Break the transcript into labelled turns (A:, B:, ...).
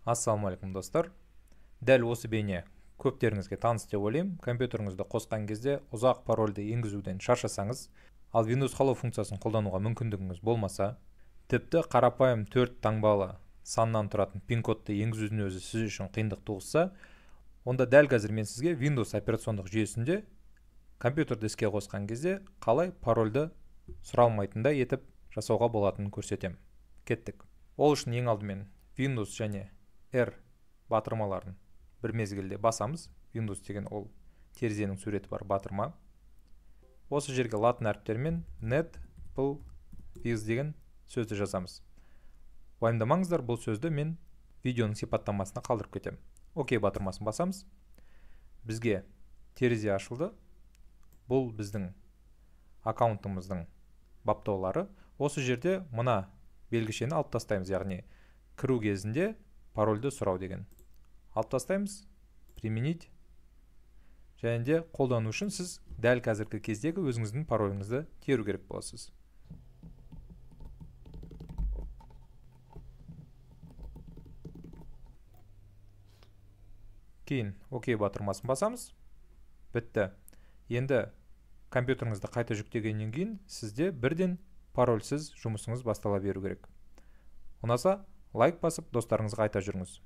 A: Ассалаумағалейкум, достар. Дәл осы бейне көптеріңізге таныс деп ойлаймын. Компьютеріңізді қосқан кезде ұзақ парольді енгізуден шаршасаңыз, ал Windows Hello функциясын қолдануға мүмкіндігіңіз болмаса, тіпті қарапайым 4 таңбалы саннан тұратын пин-кодты енгізудің өзі сіз үшін қиындық туғызса, онда дәл қазір мен сізге Windows операциондық жүйесінде компьютерді іске қосқан кезде қалай парольді сұралмайтындай етіп жасауға болатынын көрсетемін. Кеттік. Ол үшін ең алдымен Windows және R батырмаларын бір мезгілде басамыз. Windows деген ол терезенің суреті бар батырма. Осы жерге латын әріптерімен net pl viz деген сөзді жазамыз. Уайымдамаңыздар, бұл сөзді мен видеоның сипаттамасына қалдырып кетемін. Окей батырмасын басамыз. Бізге терезе ашылды. Бұл біздің аккаунтымыздың баптаулары. Осы жерде мына белгішені алып тастаймыз, яғни кіру кезінде парольді сұрау деген. Алып тастаймыз, применить. Және де қолдану үшін сіз дәл қазіргі кездегі өзіңіздің пароліңізді теру керек боласыз. Кейін ОК батырмасын басамыз. Бітті. Енді компьютеріңізді қайта жүктегеннен кейін сізде бірден парольсіз жұмысыңыз бастала беру керек. Ұнаса лайк басып достарыңызға айта жүріңіз.